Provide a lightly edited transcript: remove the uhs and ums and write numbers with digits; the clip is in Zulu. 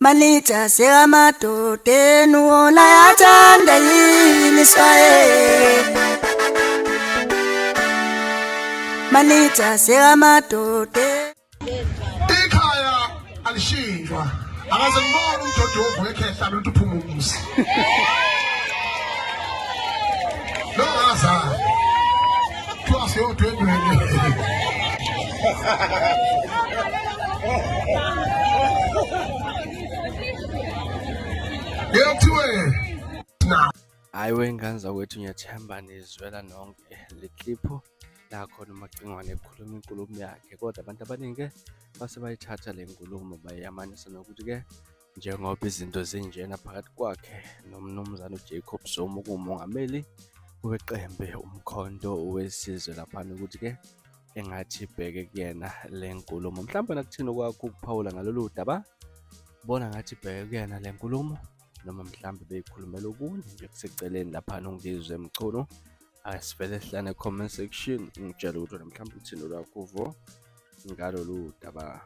Manitha sekamadodeni wona yathanda yini swaye. Manitha sekamadodeni. Ikhaya alishintshwa. Akaze ngibone umdodovu ekhehla lutho uphuma umuzi. Lo ngazana. Kuthiwa siyodwendweni. Kuthiwe na Hhayi wey'ngane zakwethu ngiyathemba nizwela nonke le kliphu la khona uMacingwane ekhuluma inkulumo yakhe, kodwa abantu abaningi-ke base bayithatha le nkulumo bayamanisa nokuthi-ke njengoba izinto zinjena phakathi kwakhe noMnumzane uJacob Zuma okuwumongameli weqembu uMkhonto weSizwe laphana ukuthi-ke engathi ibheke kuyena le nkulumo. Mhlawumbe nakuthini okwakho ukuphawula ngalolu daba? Bona ngathi ibheke kuyena le nkulumo noma mhlawumbe beyikhulumela okunye nje kuseceleni laphana uNgizwe Mchunu. Asivele sihlane comment section ngitshele ukuthi wena mhlawumbe uthini olwakho uvo ngalolu daba.